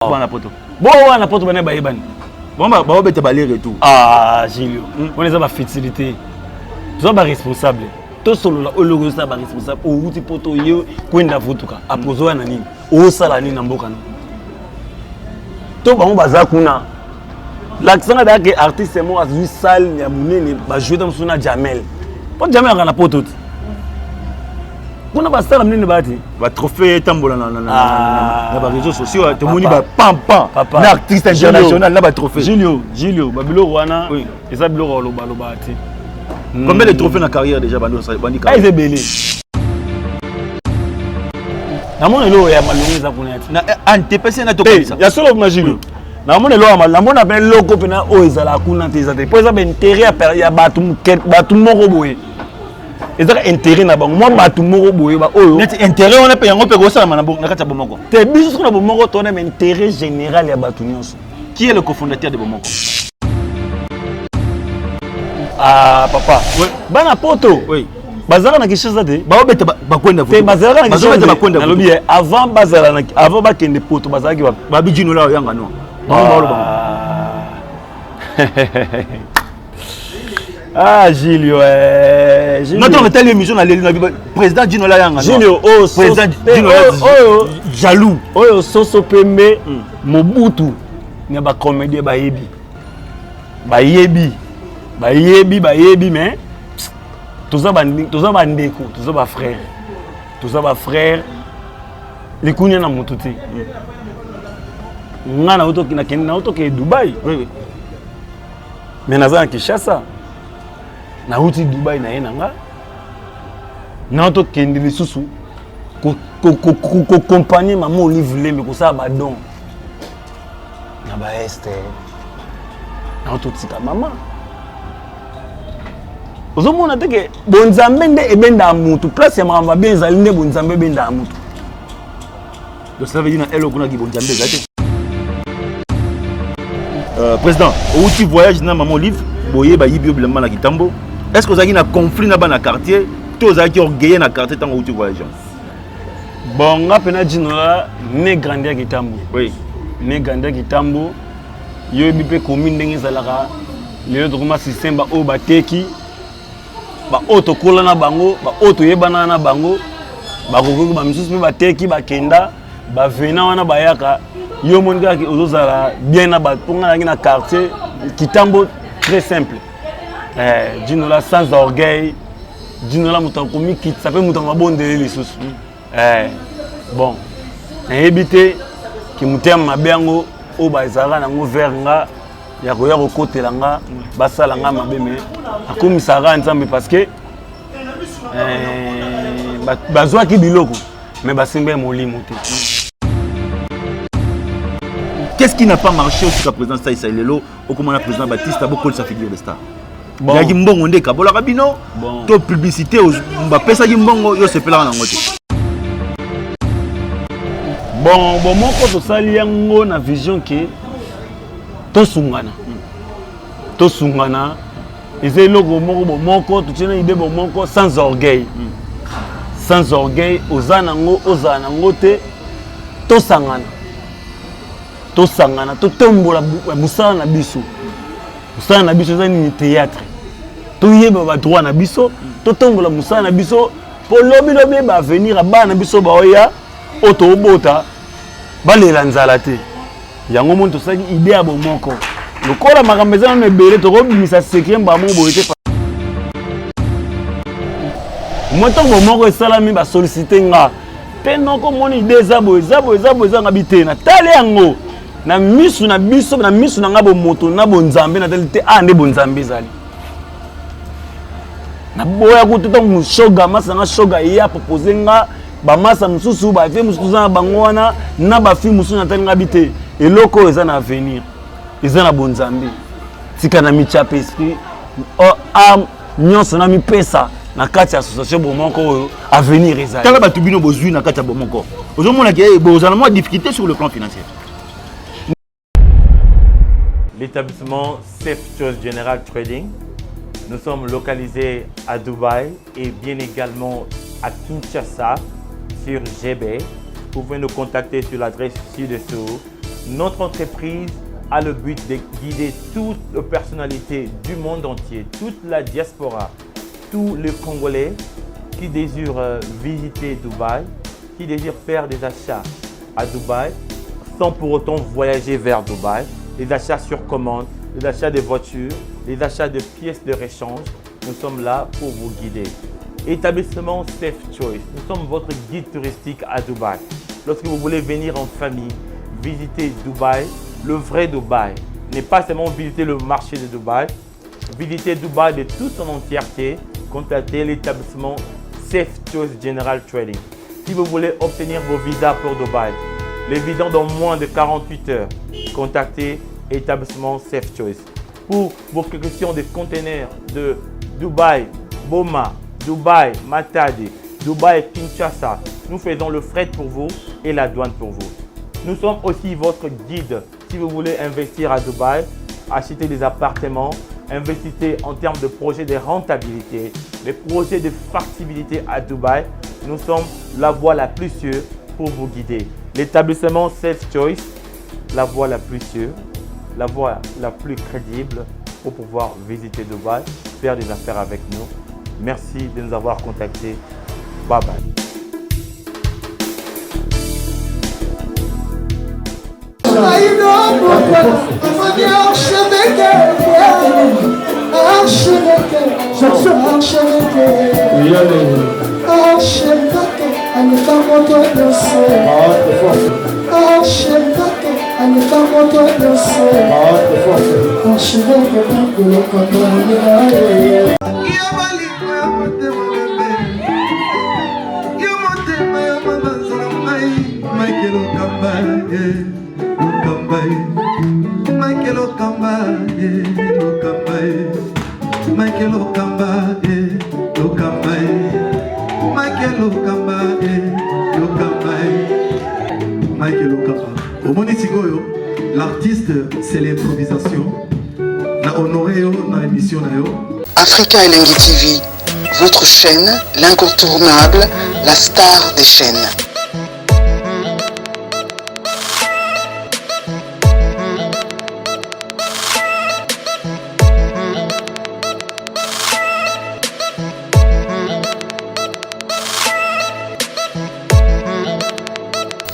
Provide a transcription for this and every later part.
Bana poto. Bo wana poto bana bayebani. Bon ba ba beta ba retour. Ah Julio, on eza ba futilité. Toza ba responsable. Tosolola oyo eloko ezosala ba responsable owuti poto ye kwenda vutuka apres ozoya na nini osala nini na mboka na to bango baza kuna lakisanga dayake artiste moko azwi salle ya monene bajoue ta mosusu na jamel po jamel aka na poto te kuna basala minene baya te batrophée etambola na ah. baréseau sociaux tomoni bapampan na artiste international na batrophée julio julio babiloko wana eza biloko ya kolobaloba te combien de trophée na carrière déjà bandi bandi ah, eza ebele namona eloko ya malongo eza kuna ya te antepesi na tokanisa ya solo na julio namona eloko ya namona mpe eloko mpena oyo ezalaka kuna te eza te mpo eza bainteret ya bato moko boye ezaka intérêt na bango mwa bato moko boye baoyo neti intérêt wana mpe yango mpe ekosalama na kati ya bomoko te biso soki na bomoko tona ma intérêt général ya bato nyonso qui est le cofondateur de bomoko ah papa oui. bana poto oui. bazalaka na kinshasa te baobeta bakwenda te bazalaka na kinshasa bakwenda nalobi ye avant bazala na avant bakende poto bazalaki babijino la oyanga no bango baoloba Ah Julio eh Julio. Notre etali émission na leli na président Gino la yanga. Julio oh président Gino oh jaloux. Oyo soso pembe hmm. Mobutu na ba comédien bayebi. Bayebi. Bayebi bayebi mais toza ba toza ba ndeko, toza ba frère. Toza ba frère. Likunya na mutu te. Nga na oto na kende na oto ke Dubaï. Oui oui. Mais naza na Kinshasa. Nauti Dubaï na ye na nga. Na tokende lisusu kokompagne mama Olive Lembe kosala ba don na ba este. Na totika mama. Ozomona te ke bonzambe nde ebendaka mutu place ya makambo mabe ezali nde bonzambe ebendaka mutu. Donc ça veut dire na eloko kuna kibonzambe eza te. Euh, président, outi voyage na maman Olive, boye ba yibi yo bilamba na Kitambo. Est-ce que ozalaki na conflit na bana quartier to ozalaki orgueilleux na quartier tango outi voyage? Bon, nga pena Djinola ne grandi ya Kitambo. Oui. Ne grandi ya Kitambo. Yo yebi pe commune ndenge ezalaka lelo tokoma système ba oyo bateki baoyo tokola na bango baoyo toyebana na bango bakoki bamisusu mpe bateki bakenda bavena wana bayaka yo omoni kaka ozozala bien na bato mpo ngai nazalaki na quartier kitambo très simple eh, dinola sans orgueil dinola moto akomikitisa mpe moto amabondeli lisusu eh, bon nayebi te kimotema mabe yango oyo bazalaka nango vers nga ya koya kokotela nga basala nga mabe me akomisaka kaka nzambe parce que eh, bazwaki biloko me basimba ya molimo te Qu'est-ce qui n'a pas marché jusqu'à présent ça ça lelo okomona président Baptiste abokolisa figure de star bon. Yaki mbongo nde ekabolaka bino bon. To publicité bapesaki mbongo yo osepelaka nango te bon bomoko tosali yango na vision ke tosungana tosungana eza eloko moko bomoko totie na ide bomoko sans orgueil mm. sans orgueil oza nango ozala nango te tosangana tosangana totombola mosala na biso mosala na biso eza nini théâtre toyeba badroit na biso totombola mosala na biso mpo lobilobi baavenir ya bana na biso baoya oyo toobota balela nzala te yango moni tosalaki idée ya bomoko lokola makambo eza nano ebele tokobimisa secret mbala moko boye te mwa ntango bomoko esalami basolicite nga te noko moni ide eza boye eza boye eza boye eza nga bi te natali yango na misu na biso na misu na nga bomoto na bonzambe natali te a ah, nde bonzambe ezali naboya kutu ntango shoga masa nga shoga ye apropose nga bamasa mosusu bavie mosusu toza na bango wana na bafille mosusu natali nga bi te eloko oyo eza na avenir eza na bonzambe tika na michape esprit ame nyonso na mipesa na kati ya association bomoko oyo avenir ezali tala bato bino bozwi na kati ya bomoko ozomona ke eh, bozala mwa difficulté sur le plan financier L'établissement Safe Choice General Trading. Nous sommes localisés à Dubaï et bien également à Kinshasa sur GB. Vous pouvez nous contacter sur l'adresse ci-dessous. Notre entreprise a le but de guider toutes les personnalités du monde entier, toute la diaspora, tous les Congolais qui désirent euh, visiter Dubaï, qui désirent faire des achats à Dubaï, sans pour autant voyager vers Dubaï, les achats sur commande, les achats de voitures, les achats de pièces de rechange. Nous sommes là pour vous guider. Établissement Safe Choice, nous sommes votre guide touristique à Dubaï. Lorsque vous voulez venir en famille, visiter Dubaï, le vrai Dubaï, n'est pas seulement visiter le marché de Dubaï, visiter Dubaï de toute son entièreté, contactez l'établissement Safe Choice General Trading. Si vous voulez obtenir vos visas pour Dubaï, les visas dans moins de 48 heures, contactez établissement Safe Choice. Pour vos questions de conteneurs de Dubaï, Boma, Dubaï, Matadi, Dubaï, Kinshasa, nous faisons le fret pour vous et la douane pour vous. Nous sommes aussi votre guide si vous voulez investir à Dubaï, acheter des appartements, investissez en termes de projets de rentabilité, des projets de factibilité à Dubaï. Nous sommes la voie la plus sûre pour vous guider. L'établissement Safe Choice, la voie la plus sûre, la voie la plus crédible pour pouvoir visiter Dubaï, faire des affaires avec nous. Merci de nous avoir contactés. Bye bye. Yo motema ya mabanza na ngai Michael Okamba ye Okamba ye Michael Okamba ye Okamba ye Michael Okamba ye Okamba ye Michael Okamba ye Okamba ye Michael Okamba omoni sikoyo l'artiste c'est l'improvisation na honoré yo na émission na yo Africa Elengi TV, votre chaîne, l'incontournable, la star des chaînes.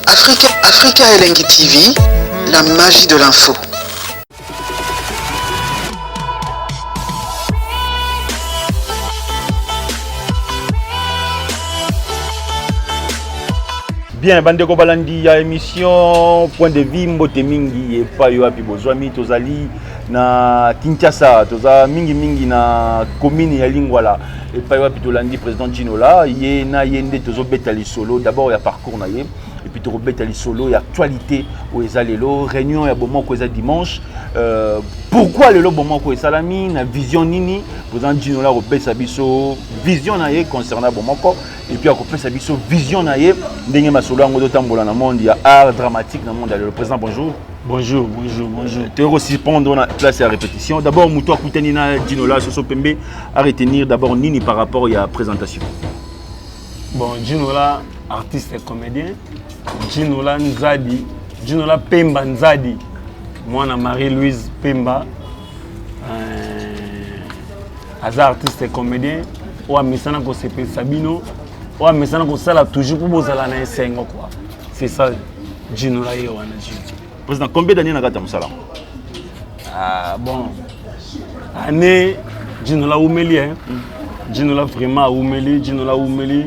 Africa, Africa Elengi TV, la magie de l'info. Bien, bandeko balandi ya émission Point de vue mbote mingi epai wapi bozwami tozali na Kinshasa toza mingi mingi na commune ya Lingwala epai wapi tolandi président Ginola ye na ye nde tozobeta lisolo d'abord ya parcours na ye et puis tokobeta lisolo ya actualité oyo eza lelo réunion ya bomoko eza dimanche euh, pourquoi lelo bomoko esalami na vision nini président Ginola akopesa biso vision na ye concernant bomoko et puis akopesa biso vision na ye ndenge masolo yango totambola na monde ya art dramatique na monde ya lelo président bonjour Bonjour, bonjour, bonjour. Toyoko surprendre na place ya répétition. D'abord moto akutani na Ginola Soso Pembe à retenir d'abord nini par rapport ya présentation. Bon, Ginola artiste et comédien, Ginola Nzadi, Ginola Pemba Nzadi, mwana Marie-Louise Pemba, euh, aza artiste et comédien oyo amesana kosepelisa bino oyo amesana kosala toujours mpo bozala na esengo quoi c'est ça Ginola ye wana Gino. Président, combien d'années na kati ya mosala? Ah, bon année Ginola awumeli hein. Mm. Ginola vraiment awumeli, Ginola awumeli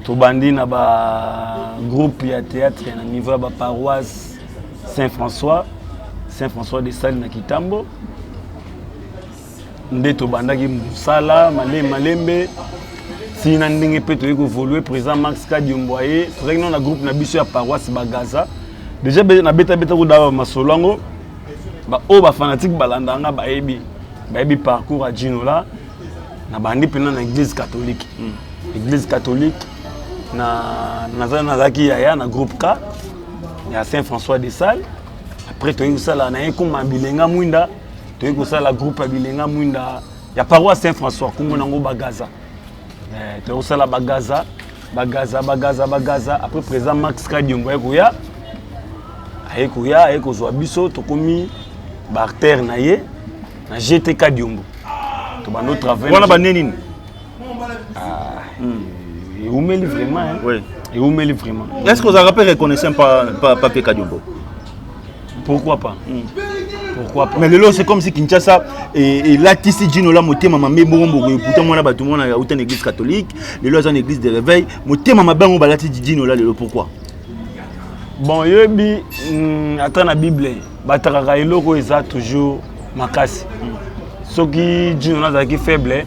tobandi na ba groupe ya théâtre na niveau ya ba paroisse Saint-François, Saint-François de Sales na Kitambo nde tobandaki mosala malembe malembe ntina ndenge mpe toyei kovolue président max kadiombo aye tozalaki nano na groupe na biso ya paroisse bagaza déjà nabetabeta kodaa masolo yango baoyo bafanatike balanda nga bayebi bayebi parcours ya ginola nabandi mpena na église catholique mm. église catholique na nazalaki yaya na groupe k ya saint françois de salle après toyei kosala na ye koma bilenga mwinda toyei kosala groupe ya bilenga mwinda ya paroisse saint françois nkombo nango bagaza eh, toyei kosala bagaza bagaza bagaza bagaza après président max kadiombo aye koya Aye koya, aye kozwa biso, tokomi ba acteur na ye na GTK Diombo. Tobando travailler. Wana ba nini? Ah, eumeli vraiment hein? Oui. Eumeli vraiment. Est-ce que vous avez reconnaissant pas pas Pape Kadiombo? Pourquoi pas? Pourquoi pas? Mais lelo c'est comme si Kinshasa elatisi Djinola motema mabe moko boye, pourtant mwana bato mwana auta na église catholique, lelo aza na église de réveil, motema mabe yango balati Djinola lelo pourquoi? Bon, yoyebi ata na Bible batakaka eloko eza toujours makasi. Soki Djinola azalaki faible,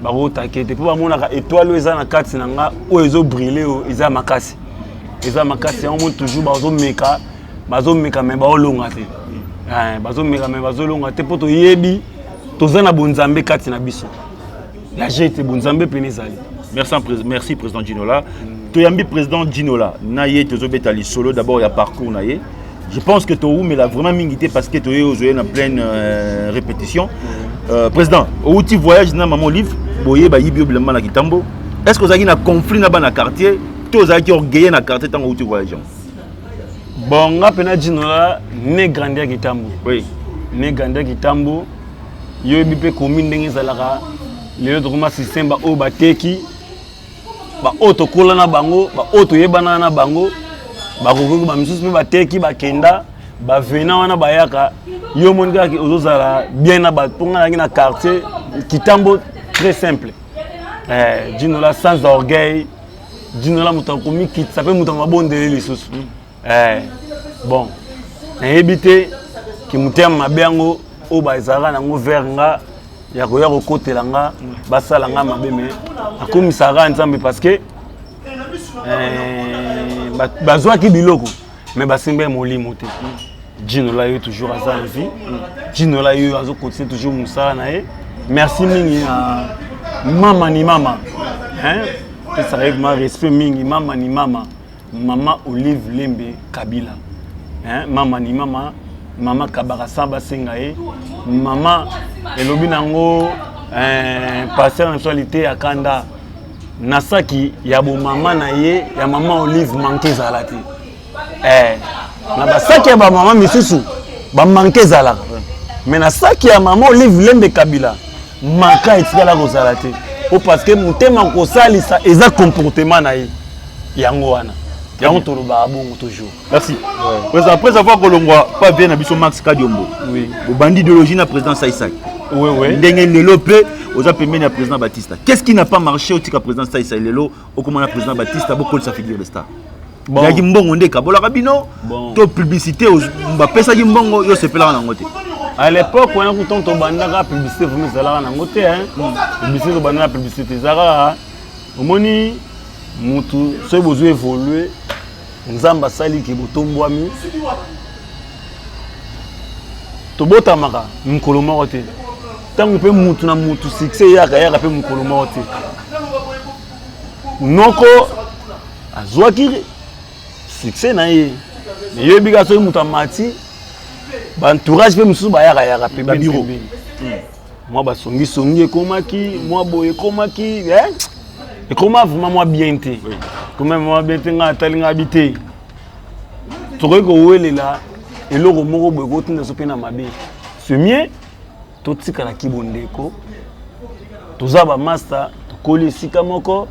bakotake te mpo bamonaka étoile oyo eza na kati na nga oyo ezobrille oyo eza makasi, eza makasi yango moni toujours bazomeka, bazomeka me baolonga te. Bazomeka me bazolonga te mpo toyebi toza na bonzambe kati na biso ya jete bonzambe pene ezali. Merci, merci président Djinola. Toyambi président Djinola na ye tozobeta lisolo d'abord ya parcours na ye. Je pense que toumela vraiment mingi te parce que toye ozoye na pleine répétition. Président, outi voyage na maman Olive, boye ba yibi bilamba na Kitambo. Est-ce que ozalaki na conflit na bana quartier to ozalaki orgueilleux na quartier tango outi voyage? Bon, nga pena Djinola ne grandi ya Kitambo. Oui. Ne grandi ya Kitambo. Yoyebi pe commune ndenge ezalaka lelo tokoma système ba oyo bateki, ba oyo tokola na bango, ba oyo toyebana na bango, bakoki ba misusu pe bateki bakenda, ba vena wana bayaka. Yo moni kaka ozozala bien na bato mpo nga nazalaki na quartier Kitambo très simple. Djinola sans orgueil, Djinola moto akomikitisa mpe moto amabondeli lisusu. Bon, nayebi te ki motema mabe yango oyo bazalaka nango vers nga ya koya kokotela nga basala nga mabe, mais akomisaka Nzambe parce que bazwaki biloko mais basimba molimo te. Djinola yo toujours aza en vie, Djinola yo azo continuer toujours mosala na ye. Merci mingi na mama ni mama, hein, pesaka ye vraiment respect mingi, mama ni mama, mama Olive Lembe Kabila, hein, mama ni mama, mama Kabaka Samba senga ye, mama elobi nango pasteur na actualité ya kanda nasaki ya bo mama na ye ya mama Olive manque ezala te. Na basaki ya ba mama misusu ba manque ezalaka, mais na saki ya mama Olive Lembe Kabila manque etikala kozala te, po parce que motema kosalisa eza comportement na ye, yango wana yango tolobaka bongo toujours. Merci. Ouais. Président, après avoir kolongwa pas bien na biso Max Kadiombo. Oui. Bobandi idéologie na président Saïsai. Oui, oui. Ndenge lelo pe oza pembeni ya président Batista. Qu'est-ce qui n'a pas marché otika président Saïsai lelo okoma na président Batista bokolisa figure de star? Bon. Yaki mbongo nde kabolaka bino. Bon. To publicité bapesaki mbongo yo sepelaka nango te. À l'époque wana kutan tobandaka publicité vraiment ezalaka nango te, hein. Publicité tobandaka publicité ezalaka omoni mutu soki bozo évoluer Nzambe asali ke botombwami tobotamaka mokolo moko te, ntango mpe mutu na mutu succès eyaka yaka mpe mokolo moko te. Noko azwaki succès na ye, mais yebi kaka soki mutu amati ba entourage mpe mosusu bayaka yaka pembeni pembeni, mwa basongisongi ekomaki, mwa boye ekomaki, ekoma vraiment mwa bien te, ekoma mwa bien te. Ngai atali ngai abi te, tokoki kowelela eloko moko boye kotinda so mpe na mabe. C'est mieux totikala kibondeko, toza ba master, tokoli esika moko,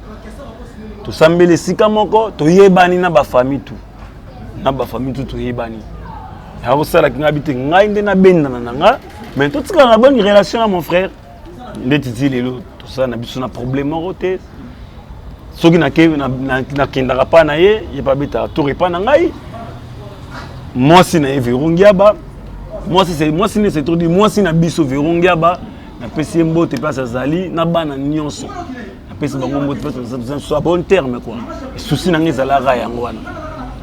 tosambeli esika moko, toyebani na ba famille tout, na ba famille tout toyebani. Akosalaki ngai bi te, ngai nde nabendana na nga, mais totikala na bonne relation na mon frère. Ndeti ti lelo tosala na biso na problème moko te. Soki nakendaka pa na ye, ye pa abetaka tour epa na ngai. Mwasi na ye Vero Ngiaba, mwasi ne c'est trop dit, mwasi na biso Vero Ngiaba, napesi ye mbote place azali na bana nyonso, napesi bango mbote place azali, soit bon terme quoi. Souci na ngai ezalaka yango wana.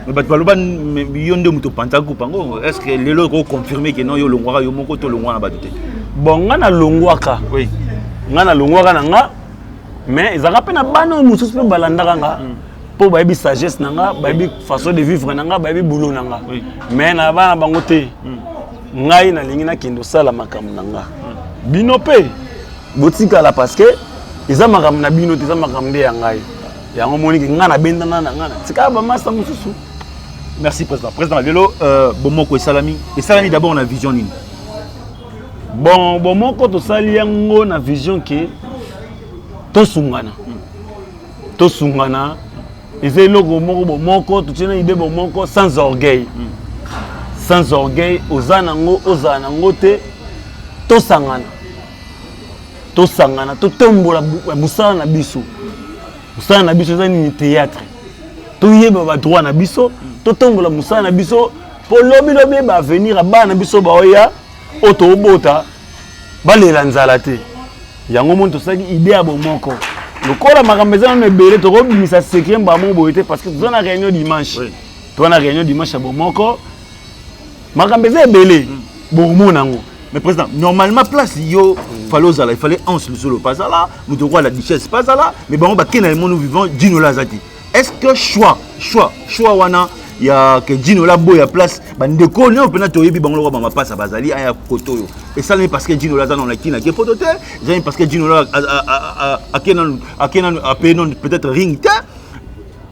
Mais bato baloba yo nde moto opanzaka groupe yango, est-ce que lelo oko confirmer que non, yo olongwaka yo moko to olongwa na bato te? Bon, nga nalongwaka. Oui. Nga nalongwaka na nga, mais ezalaka mpe na bana oyo mosusu mpe balandaka nga. Mpo bayebi sagesse na nga, bayebi façon de vivre na nga, bayebi boulot na nga. Oui. Mais na bana bango te. Ngai nalingi nakende osala makambo na nga. Bino mpe botikala parce que eza makambo na bino te, eza makambo nde ya ngai. Yango moniki nga nabendana na nga, natikala bamasta mosusu. Merci président. Président, lelo Bomoko esalami, esalami d'abord na vision nini? Bon, Bomoko tosali yango na vision ke tosungana. Tosungana eza eloko moko bomoko, totie na idée bomoko sans orgueil. Sans orgueil, oza nango, ozala nango te, tosangana. Tosangana, totombola mosala na biso. Mosala na biso eza nini? Théâtre. Toyeba ba droit na biso, totombola mosala na biso po lobi lobi ba avenir ya bana na biso baoya oyo tobota balela nzala te. Yango moni tosalaki idée ya bomoko. Lokola makambo eza nano ebele, tokobimisa secret mbamo boye te parce que toza na réunion dimanche. Toza na réunion dimanche ya bomoko. Makambo eza ebele, bokomona yango. Mais président, normalement place yo fallait ozala, il fallait Hans Luzolo pazala, moto roi la duchesse pazala, mais bango bakena le monde vivant Dino Lazati. Est-ce que choix wana ya que Dino la boya place bandeko ne opena toyebi bango lokwa ba mapasa bazali aya koto yo. Et ça parce que Dino Lazati na kina ke photo te, ezali parce que Dino la a kena a payé non peut-être ring te.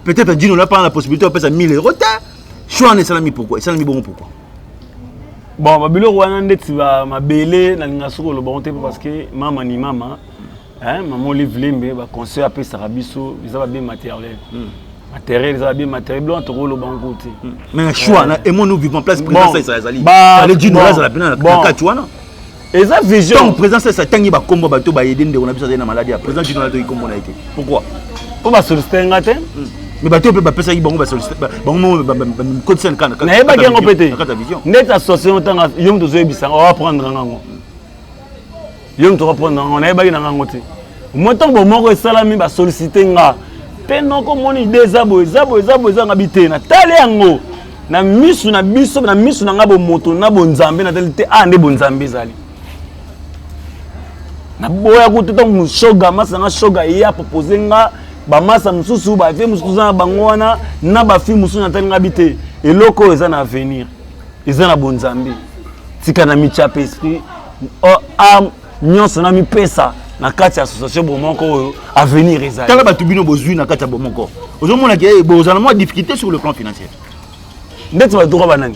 Peut-être Dino la pas la possibilité de payer 1000 euros te. Choix ne salami pourquoi? Salami bon pourquoi? Bon, babiloko wana ndeti ba mabele nalinga soki oloba ngo te parce que mama ni mama, hein, mama Olive Lembe ba conseil apesaka biso eza ba bien matériel. Matériel eza ba bien matériel, biloko tokoloba ngo te. Mais choix na aimons nous vivons place président ça ezali. Allez Dino là la pena na kati wana. Eza vision. Donc président ça tangi ba kombo bato ba yede ndeko na biso azali na maladie. Président Dino là to kombo na été. Pourquoi? Po ba solliciter nga te. Mais bato mpe bapesaki bango bango bakotisa na nayebaki yango mpe te ndeti association ntanga yo moto ozoyebisanga oaprendre ngango yo moto oaprendre ngango nayebaki na ngango te moi ntango bomoko esalami basollicite nga te noko moni ide eza boye eza boye eza boye ezanga bi te natali yango na misu na biso na misu na nga bomoto na bonzambe natali te a nde bonzambe ezali naboya kutu ntango shoga masa nga shoga ye apropose nga bamasa mosusu bavie mosusu toza na bango wana na bafille mosusu natali nga bi te eloko oyo eza na avenir eza na bonzambe tika na michape esprit âme nyonso na mipesa na kati ya association bomoko oyo avenir ezali tala bato bino bozwi na kati ya bomoko ozomona ke bozala mwa difficulté sur le plan financier ndeti bato kwa banani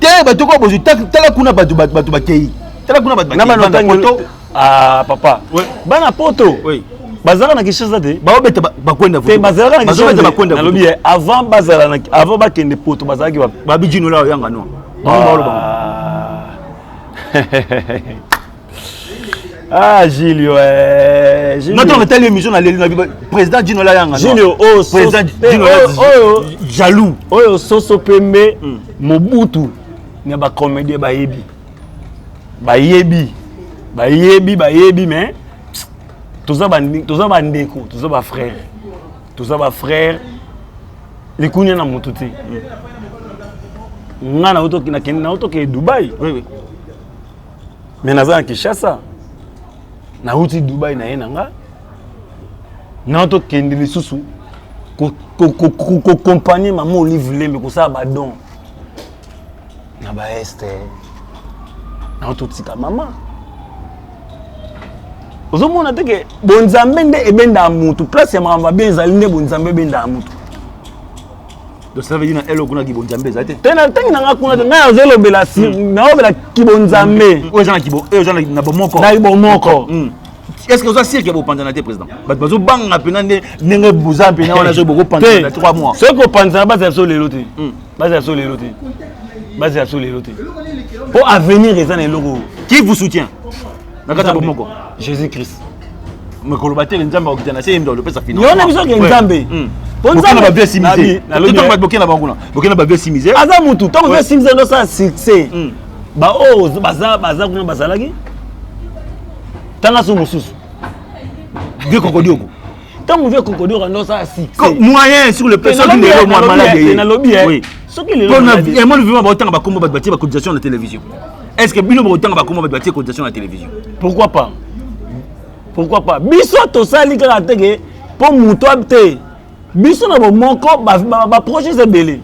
te bato kwa bozwi tala kuna bato bato bakei tala kuna bato bakei poto ah papa bana poto bazalaka na Kinshasa te baobeta bakwenda te bazalaka na Kinshasa bakwenda nalobi avant bazala na avant bakende poto bazalaki babi jino la yanga no bango baoloba Ah Gilio eh Gilio. Notre telle émission na leli na président Gino la yanga. Gilio oh président Gino la oh jaloux. Oyo soso pembe Mobutu na ba comédien bayebi. Bayebi. Bayebi bayebi mais toza ba toza ba ndeko, toza ba frère. Toza ba frère. Likunya na motu te. Nga na oto na kende na oto ke Dubaï. Oui oui. Mais naza na Kinshasa. Nauti Dubaï na ye na nga. Na oto kende lisusu ko ko ko ko compagnie maman Olive Lembe kosala ba don. Na ba est. Na oto tika mama. Ozomona te ke bonzambe nde ebendaka mutu place ya makambo mabe ezali nde bonzambe ebendaka mutu. Donc ça veut dire na elo kuna kibonzambe eza te. Te na ntangi na nga kuna te ngai azolobela si naolobela kibonzambe. Oyo eza na kibo oyo eza na bomoko. Na bomoko. Est-ce que oza sûr ke bopanzana te président? Bato bazobanga mpena nde ndenge boza mpena wana soki bokopanzana na 3 mois. Soki kopanzana bazala so lelo te. Bazala so lelo te. Bazala so lelo te. Po avenir eza na eloko. Qui vous soutient? Na kati ya bomoko. Jésus-Christ. Mekoloba te nzambe akokita na se ye moto alopesa financement. Yo na biso ke nzambe. Po nzambe ba vieux simise. Ntango bato bokenda bango kuna. Bokenda ba vieux simise. Aza mutu ntango vieux simise ndo sala succès. Ba oyo baza baza kuna bazalaki. Tanga so mosusu. Vieux Kokodioko. Ntango vieux Kokodioko ndo sala succès. Moyen sur le plan soki lelo mwa malade. Nalobi eh. Soki lelo. Pona emoni vivant ba otanga ba kombo bato batie ba cotisation na télévision. Est-ce que bino botanga ba kombo bato batie cotisation na télévision? Pourquoi pas? Pourquoi pas? Biso tosali kaka te ke po moto te. Biso na bomoko ba projet ebele.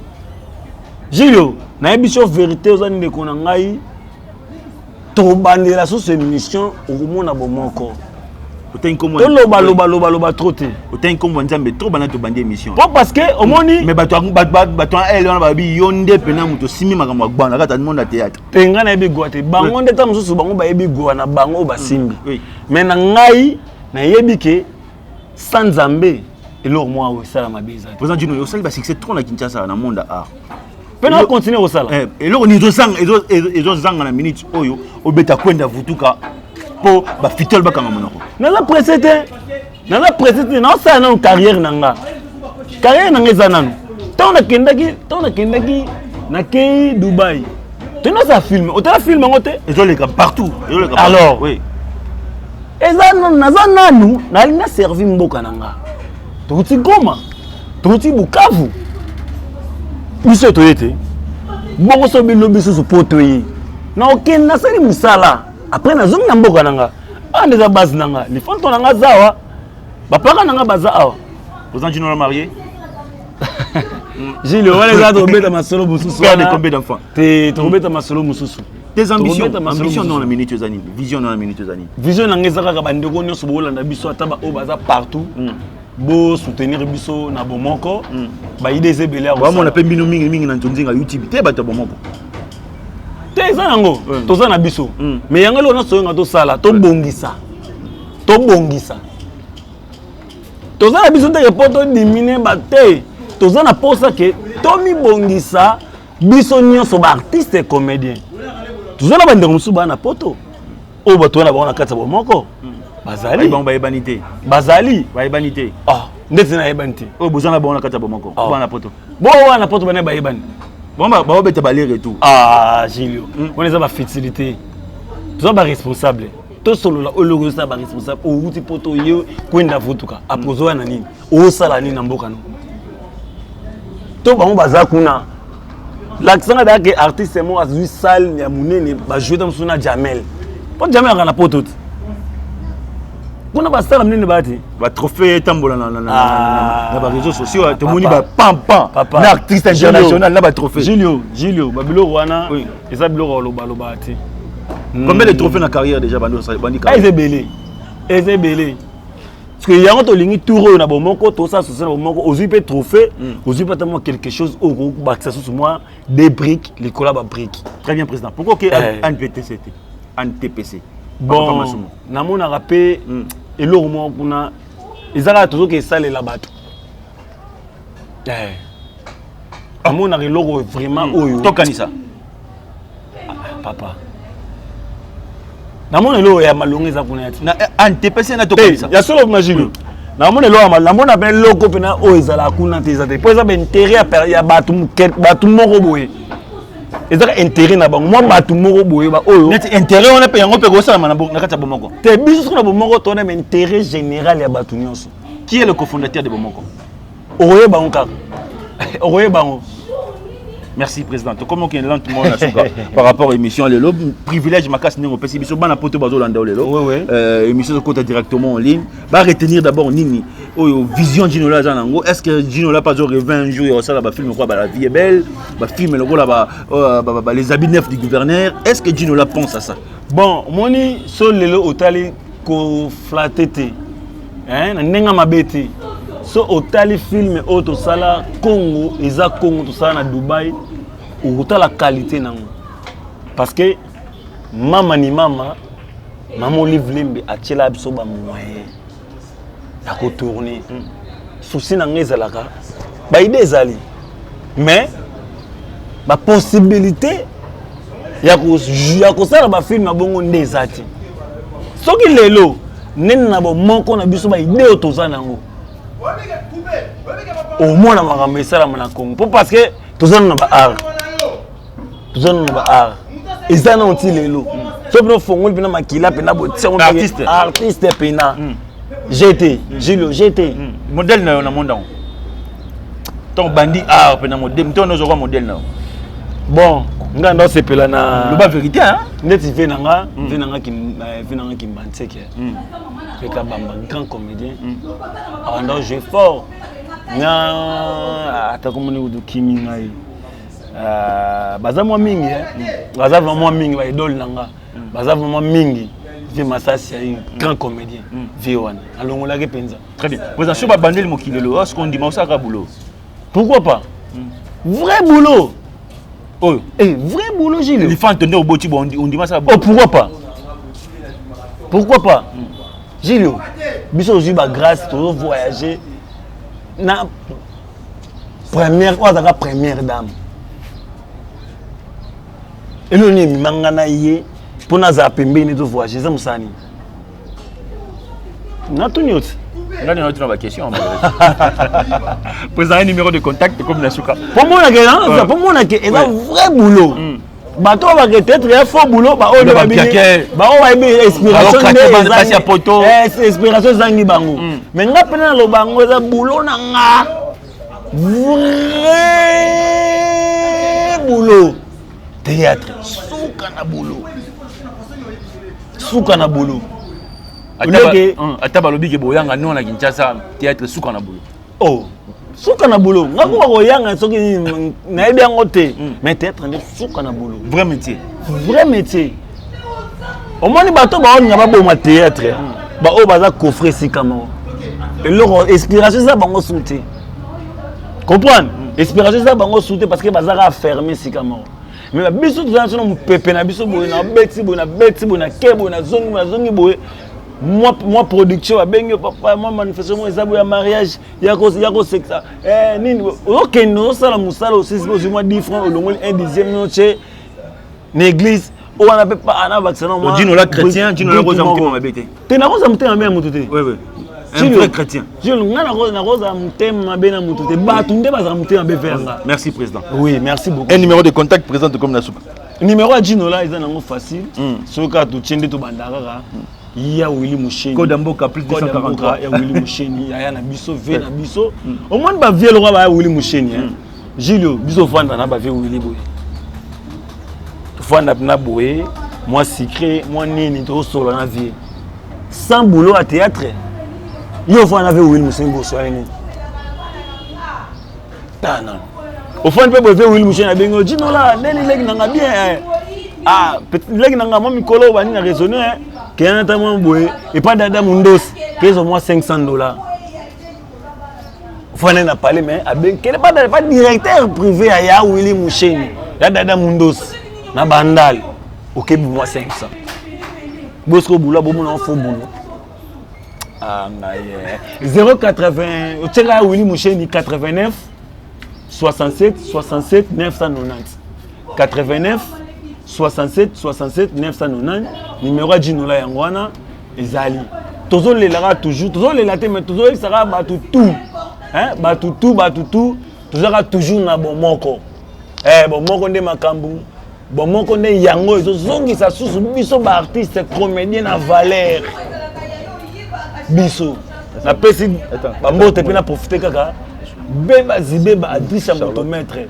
Julio, nayebi biso vérité oza ndeko na ngai. Tobandela susu émission okomona bomoko. Otangi kombo. Toloba loba loba loba trop te. Otangi kombo Nzambe trop bana tobandi émission. Po parce que omoni mais bato bato ele wana babi yo nde pena moto osimi makambo ya gbana kati ya monde ya théâtre. Te ngai nayebi gwa te. Bango nde ta mosusu bango bayebi gwa na bango oyo basimbi. Mais na ngai nayebi ke sans Nzambe eloko moko oyo esala mabe eza te. Président Djino, osali ba succès trop na Kinshasa na monde ya art. Mpe na continue kosala. Eloko nini ezozanga na minute oyo obeta kwenda vutuka mpo bafitole bakanga monoko? Naza presse te, naza presse te, naosala nanu carrière na nga. Carrière na nga eza nanu. Ntango nakendaki nakei Dubai, tonosala film, otala film yango te? Ezoleka partout, ezoleka. Alors oui. Eza nanu, naza nanu nalingi naservi mboka na nga. Touti Goma, touti Bukavu, biso toye te bongo. So bilobi susu po toye na okende, nasali mosala, après nazongi na mboka na nga. Awa nde eza base na nga, lifonto na nga aza awa, bapaka na nga baza awa. Président Djino, marié? Gilles, wana eza tokobeta masolo mosusu. Père de combien d'enfants? Te, tokobeta masolo mosusu. Tes ambitions, ambition dans la minute eza nini? Vision dans la minute eza nini? Vision na ngai eza kaka bandeko nyonso bokolanda biso, ata baoyo baza partout, bosoutenir biso na bomoko. Baide eza ebele ya bamona mpe bino mingi mingi na nzonzinga YouTube te, bato ya bomoko. Te, eza yango toza na biso. Mais yango eloko nyonso oyonga tosala, tobongisa, tobongisa. Toza na biso teke mpo todimine bate, toza na posa ke tomibongisa biso nyonso baartiste comédien. Toza na bandeko mosusu baa na poto oyo bato wana bango na kati ya bomoko bazali. Bango bayebani te. Bazali. Bayebani te. Ah, ndeti nayebani te. Oyo boza na bango na kati ya bomoko bana poto? Bo wana poto bana bayebani. Bango baobeta balere et tout. Ah Gilio, wana eza bafutilité. Toza baresponsable, tosolola oyo eloko ezosala baresponsable. Owuti poto, ye kwenda vutuka, apres ozoya na nini? Osala nini na mboka no? To bango baza kuna, lakisanga dayake artiste moko azwi salle ya monene, bajoue ta mosusu na Jamel, mpo Jamel aka na poto te, kuna basala minene baya te. Batrophée etambola na baréseaux sociaux, tomoni bapampan na artiste international na batrophée. Julio, Julio, babiloko wana eza biloko ya kolobaloba te. Combien de trophées na carrière déjà bandi bandi? Eza ebele, eza ebele, parce que yango tolingi tour oyo na bomoko, tosala sosi na bomoko. Ozwi mpe trophée, ozwi mpe ata mwa quelque chose oyo okobakisa susu mwa des briques likolo ya babrique. Très bien, président. Pourquoi ke ANPTC te, ANTPC? Bon, namonaka mpe eloko moko kuna eza kaka tozoki esalela bato. Namonaka eloko vraiment oyo Tokanisa. Papa, namona eloko ya malongo eza kuna ya ti. Na ANTPC na tokanisa. Ya solo na Julio, namona eloko, namona mpe eloko mpena oyo ezalaka kuna te, eza te, mpo eza baintérêt ya bato, bato moko boye, ezaka intérêt na bango, mwa bato moko boye baoyo. Neti intérêt wana mpe yango mpe kosalama na kati ya bomoko? Te, biso soki na bomoko tona ma intérêt général ya bato nyonso. Qui est le cofondateur de Bomoko? Okoyeba yango kaka, okoyeba yango. Merci président. Tokomi okende lentement na suka par rapport à émission lelo. Privilège makasi ndenge opesi biso, bana poto bazolanda lelo. Émission ezokota directement en ligne. Baretenir d'abord nini oyo vision Djinola aza nango? Est ce que Djinola pas rêvé un jour ya kosala bafilm lokola ba La vie est belle, bafilm lokola ba Les habits neufs du gouverneur? Est ce que Djinola pense à ça? Bon, omoni, so lelo otali, koflatter te, na ndenge mabe te, so otali film oyo tosala, Congo eza Congo, tosala na Dubai, okotala qualité nango, parce que mama ni mama, mama Olive Lembe atiela biso bamoyen ya kotourner. Souci na ngai ezalaka baide ezali, mais bapossibilité ya kosala bafilm ya bongo nde eza te. Soki lelo nene na bomoko na biso, baide oyo toza nango, omona makambo esalama na Congo, mpo parce que toza nano na baart, toza nano na baart, eza nano ti lelo. So mpena ofongoli mpena makila mpena botiango artiste mpena gt Julio gt. Modèle na yo na monde yango, ntango bandi art mpena, modèle ntango ozokwa modèle na yo? Bon, nga nda osepela na Loba vérité, hein. Neti ve na nga, ve na nga Kimbanseke, Peka Bamba, grand comédien, abanda jouer fort na ata komoni kutu kimi ngai. Baza mwa mingi, baza vraiment mwa mingi, baidole na nga baza vraiment mingi. Vieux Masasi ayi grand comédien. Vieux wana alongolaki mpenza. Très bien. Président, soki babandeli mokili lelo, est-ce qu'on ndima osalaka boulot? Pourquoi pas? Vrai boulot. Oyo. Eh, vrai boulot, Gilles. Lifante nde oboti bo ondima asala Oh, pourquoi pas? Pourquoi pas? Gilles, biso ozwi ba grâce, tozo voyager na première, oyo azalaka première dame. Eloko nini emema nga na ye mpo nazala pembeni to voyager, eza mosala nini? Natuni yo ti. Nga nde natuna ba question. Président, un numéro de contact comme na suka. Po monake, po monake eza vrai boulot. Bato oyo bake théâtre ya faux boulot, baoyo nde babini, baoyo bayebi inspiration nde ezangi, inspiration ezangi bango. Mais nga mpena naloba yango, eza boulot na nga, vrai boulot. Théâtre suka na boulot, suka na boulot. Ata balobi ke boyanga non na Kinshasa, théâtre suka na boulot. Oh, suka na boulot. Nga koka koyanga soki nayebi yango te, mais théâtre nde suka na boulot. Vrai métier. Vrai métier. Omoni bato baolinga baboma théâtre, baoyo baza coffre esika moko, eloko inspiration eza bango su te. Comprendre? Inspiration eza bango su te parce que bazaka fermé esika moko. Mais biso toza na mopepe na biso boye, na beti boye, na beti boye, na ke boye, na zongi boye, na zongi boye. Moi production babengi yo papa, moi manifestation mo eza boye ya mariage ya kosekisa nini, ozokende ozosala mosala, osisi ozwi mwa 10 francs, olongoli 1 dixième notie na église oyo wana mpe ana bakisa na mwa. Dino la chrétien, Dino la koza motema mabe te. Te, nakoza motema mabe na motu te. Oui, oui. Un vrai chrétien. Jules, nga nakoza motema mabe na motu te, bato nde bazala motema mabe vers nga. Merci président. Oui, merci beaucoup. Un numéro de contact, président, comme na suka. Numéro ya Dino la eza nango facile. Soki kaka totie nde tobanda kaka ya Willy Musheni. Code mboka plus 243. Ya Willy Musheni, yaya na biso, ve na biso. Omoni ba vieux lokwa ba ya Willy Musheni. Julio, biso fanda na ba vieux Willy boye. Fanda na boye, moi secret, moi nini tosola na vie. Sans boulot à théâtre. Yo fanda na vieux Willy Musheni boso nini. Tana. Ofandi mpe boye vieux Willy Musheni abengi yo Dino la ndeni leki nanga bien. Ah, leki nanga mwa mikolo bani na raisonner keyana ta mwa boye epa dada mundosi kezo mwa $500. Fana na parler mais abengi kele pas pas directeur privé ya ya Willy Musheni ya dada mundosi na bandal okebi mwa 500. Bosco boulot bomona faux boulot. Ah ngai 080 otiaka ya Willy Musheni 89 67 67 990 89 67 67 990 numéro ya Dino la yango wana ezali. Tozolelaka toujours, tozolela te mais tozoyebisaka bato tout, hein, bato tout, bato tout, tozalaka toujours na bomoko. Bomoko nde makambo, bomoko nde yango ezozongisa susu biso ba artiste comédien na valeur. Biso napesi bambote mpe na profite kaka beba zibeba adresse ya motomètre,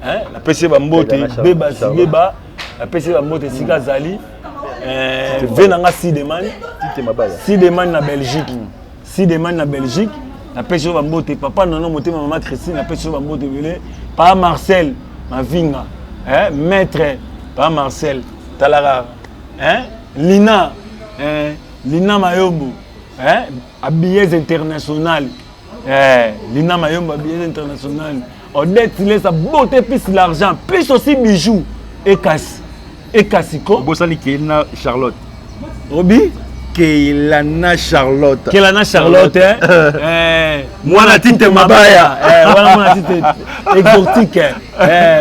hein, napesi bambote beba zibeba, napesi bambote esika azali. Ve nanga Sideman, Sideman na Belgique, Sideman na Belgique, napesi yo bambote. Papa Nono motema, mama Christine, napesi yo bambote ebele. Papa Marcel Mavinga, maître Papa Marcel talaka, hein, Lina, Lina Mayombo, hein, habillez international, Lina Mayombo habillez international. Odette laisse beauté plus l'argent plus aussi bijoux et casse et kasiko. Bosani Kelana Charlotte. Obi? Kelana Charlotte. Kelana Charlotte, hein. Mwana tite mabaya. Voilà mwana tite exotique.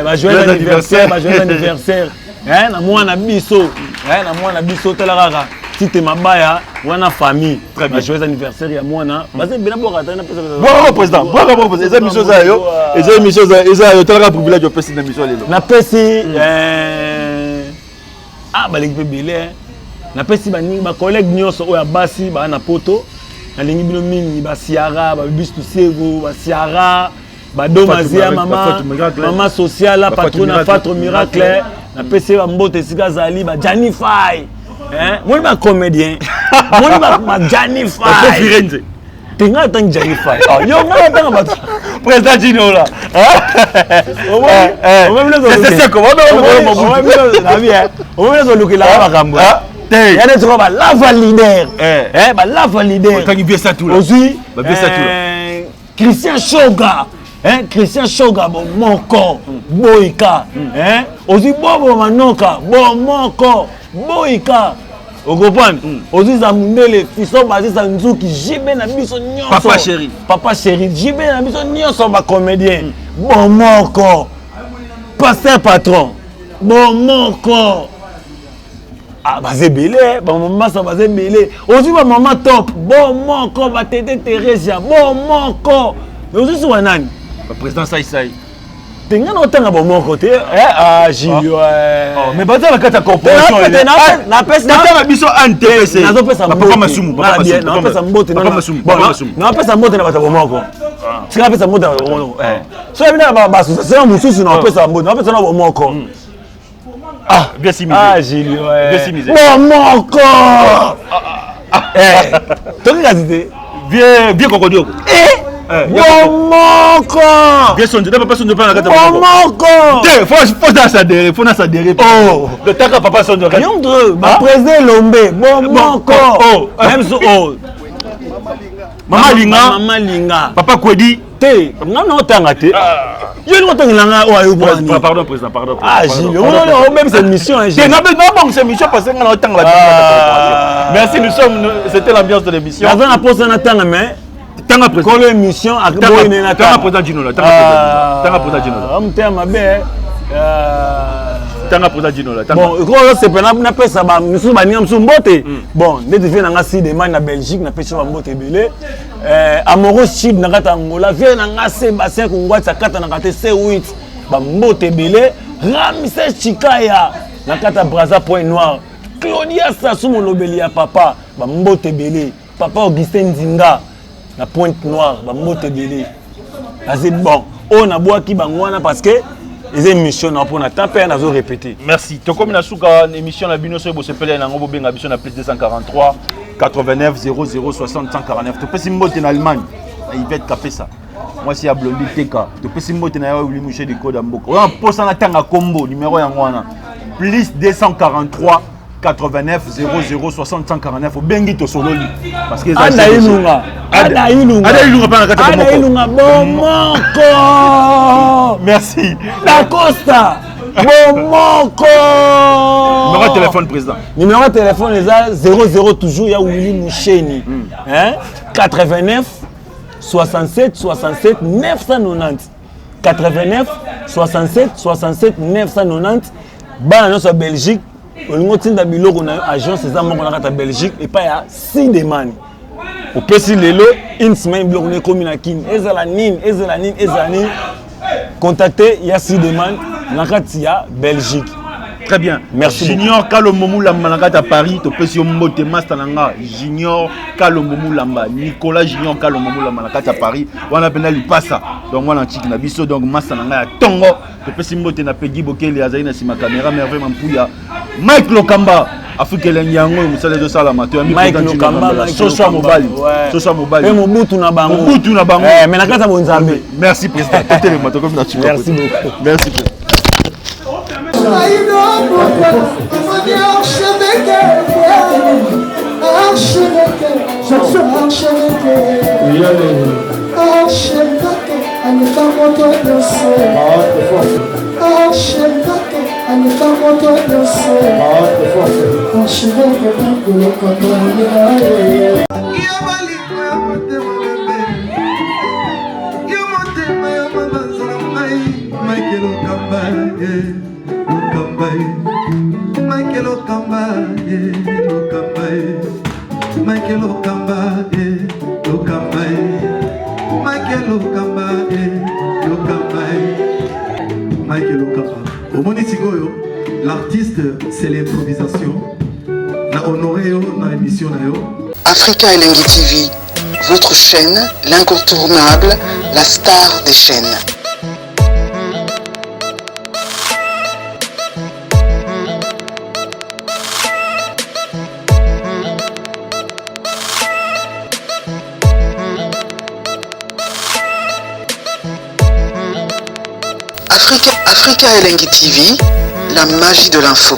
Ba joyeux anniversaire, ba joyeux anniversaire. Na mwana biso, na mwana biso tala kaka tite mabaya wana famille. Très bien. Ba joyeux anniversaire ya mwana. Baze bena boka tana pesa. Bravo président, bravo bravo président. Eza mission za yo. Eza mission za eza yo tala privilège opesi na mission lelo. Na pesi ah balingi pe belé. Na pesi ba ba collègue nyonso oyo ya basi ba na poto. Nalingi bino mingi ba Ciara, ba Bistu Sego, ba Ciara, ba Domazia mama, mama sociale, la patrona Fatro Miracle. Na pesi ba mbote esika zali ba Gianni Fay. Hein, moni ba comédien. Moni ba Gianni Fay. Tenga tangi Gianni Fay. Oh, yo nga tanga ba président Dino là. Hein? C'est c'est comment on va na bien. On va zo lukela makambo. Te. Ya neti kaka balava leader. Eh. Eh, balava leader. Otangi vieux Satula. Ozwi Ba vieux Satula. eh, Christian Shoga. Hein, Christian Shoga bomoko boyika. Hein, ozwi Bobo Manoka bomoko boyika. Okomprendre? Ozwi za mundele fiso bazisa nzuki JB na biso nyonso. Papa chéri. Papa chéri JB na biso nyonso ba comédien. Bomoko. Pasteur patron. Bomoko. Ah, baza ebele bamamasa baza ebele ozwi bamama top bomoko batete Theresia bomoko ozwi suka nani? Président Saisai. Te, ngai na otanga bomoko te. Eh, ah, Julio, eh. Oh, mais baza na kati ya corporation. Te, Natanga biso ANTPC. Nazopesa Papa Masumu, Papa Masumu, nazopesa mbote. Papa Masumu, Papa Masumu. Nazopesa mbote na bato ya bomoko. Tika napesa mbote na bato ya bomoko. Soki bina baassociation mosusu, naopesa mbote, naopesa na bomoko. Ah, bien simisé. Ah, Julio, eh. Bien simisé. Bomoko. Eh, toki kasi te. Vieux, vieux Kokodioko. Eh, Eh, bomoko. Vieux Sonjo, papa Sonjo pa na kati ya bomoko. Bomoko. Te, faut na s'adhérer, faut na s'adhérer. Oh. Le taka papa Sonjo. Yo moto baprésident Elombe bomoko. Oh. Même so, oh. Mama Linga, Mama Linga. Papa Kwedi. Te, nga na otanga te. Yo lingo otangela nga oyo ayobwani. Pardon président, pardon. Ah, Gilles, obebisa émission, hein, Te, Gilles. na bon, c'est émission parce que nga na otanga Ah. la. Merci, nous sommes c'était l'ambiance de l'émission. Naza na posa natanga, mais Tanga président. kolo émission aboyine Tanga natanga. président Ginola, tanga président. Tanga président Ginola. Amutema mabe. Tanga président Ginola, tanga. Bon, ekoyo osepela napesa misusu, baninga mosusu mbote. Bon, ndeti vie na nga Sidemani na Belgique, napesi bambote ebele. Amoro Chid na kati ya Angola, vie na nga Sebastien Kongwati akatanaka te C8, bambote ebele. Ramses Chikaya na kati ya Braza Point Noir, Claudia Sasu molobeli ya papa, bambote ebele. Papa Augustin Nzinga na Pointe Noire, bambote ebele. Aze bon, oyo nabwaki bango wana parce que eza émission na mpona temps mpe nazo répéter. Merci. Tokomi na suka émission na bino. Soki bosepeli nango, bobenga biso na plus 243 89 00 60 149. Topesi mbote na Allemagne na Yvette Kapesa, mwasi ya Blondi Teka. Topesi mbote na yo Wili Mushe de Code ya mboka oyo mposa na tanga kombo. Numéro yango wana, plus 243 89 00 60 149. Obengi, tosololi parce que eza Ada Ilunga, Ada Ilunga. Ada Ilunga mpe na kati ya Ada bomoko. Ilunga bomoko. Merci. Dacosta bomoko. Numéro ya téléphone, président? Numéro ya téléphone eza 00 toujours ya Willi Musheni, hein? 89 67 67 990, 89 67 67 990. Bana nyonso ya Belgique, olingi otinda biloko na yo, agence eza moko na kati ya Belgique epai ya Sidemani. Opesi lelo, une semaine biloko na ekomi na Kini. Ezala nini, ezala nini, ezala nini, contacte ya Sideman na kati ya Belgique. Très bien. Merci. Junior Kalombo Mulamba na kati ya Paris, topesi yo mbote, master na nga Junior Kalombo Mulamba, Nicolas Junior Kalombo Mulamba na kati ya Paris. Wana mpena lipasa. Donc mwana ntiki na biso, donc master na nga ya tongo. Topesi mbote na Peggy Bokele azali na nsima caméra, Merveille Mampuya, Mike Lokamba. Afrika elengi yango oyo mosala ezosalama. Toyambi Mike président Junior Lokamba, Kambala. Mike Soso ya Lokamba. mobali. Ouais. Soso ya mobali. Mpe mobutu na bango. Mobutu na bango. Eh, mais na kati ya bonzambe. Merci président. Totelema, tokomi na suka. Merci beaucoup. Merci président. Archevêque, aleka moto nyonso. Archevêque, aleka moto nyonso. Archevêque, bakoloka. Yo balingo ya motema bebe, yo motema ya mabanza na ngai. Mike Lokamba ye, Lokamba ye, Mike Lokamba ye, Lokamba ye, Mike Lokamba ye, Lokamba ye, Mike Lokamba ye, Lokamba ye, Mike Lokamba. Omoni sikoyo, l'artiste, c'est l'improvisation. Na honoré yo na émission na yo. Africa Elengi TV, votre chaîne, l'incontournable, la star des chaînes. Africa Elengi TV, la magie de l'info.